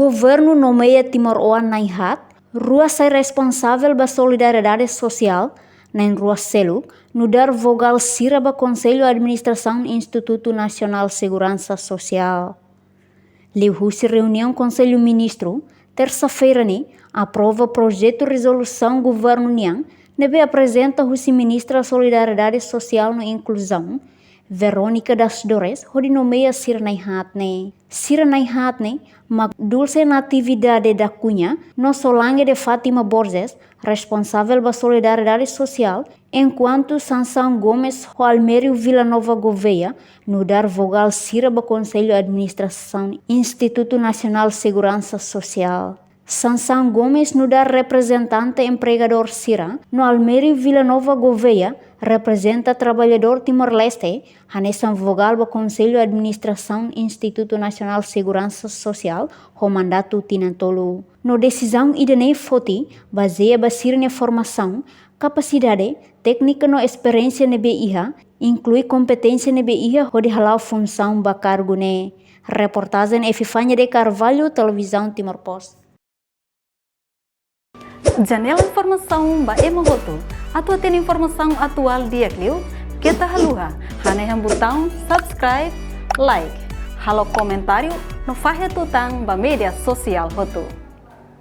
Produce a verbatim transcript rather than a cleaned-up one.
Governu nomeia timoroan na'in-haat, rua sai responsavel ba solidariedade sosiál, na'in-rua seluk nu'udar vogál sira ba Konsellu Administrasaun Institutu Nasionál Seguransa Sosiál. Liuhusi reuniaun Konsellu Ministru, tersa-feira ne'e, aprova projetu rezolusaun governu nian, ne'ebé aprezenta husi Ministra Solidariedade Sosiál no Inkluzaun, Verónica das Dores, hodi nomeia sira na'in-haat ne'e. Sira na'in-haat ne'e mak Dulce Natividade da Cunha no Solange de Fátima Borges, responsavel ba solidariedade sosiál, enkuantu Sansão Gomes ho Almério Vila Nova Gouveia nu'udar vogál sira ba Konsellu Administrasaun Institutu Nasionál Seguransa Sosiál. Sansão Gomes nu'udar reprezentante empregadór sira, no Almério Vila Nova Gouveia reprezenta traballadór Timor-Leste, hanesan vogál ba Konsellu Administrasaun Institutu Nasionál Seguransa Sosiál ho mandatu tinan tolu. No desizaun ida-ne'e foti bazeia ba sira-nia formasaun, kapasidade, téknika no esperiénsia ne'ebé iha, inklui kompeténsia ne'ebé iha hodi hala'o funsaun ba kargu ne'e. Reportajen Epifania de Carvalho, Televizaun Timor Post. Janela informasaun ba ema hotu. Atu hatene informasaun atuál di'ak liu, keta haluha hanehan butaun subscribe, like, halo komentáriu no fahe tutan ba média sosiál hotu.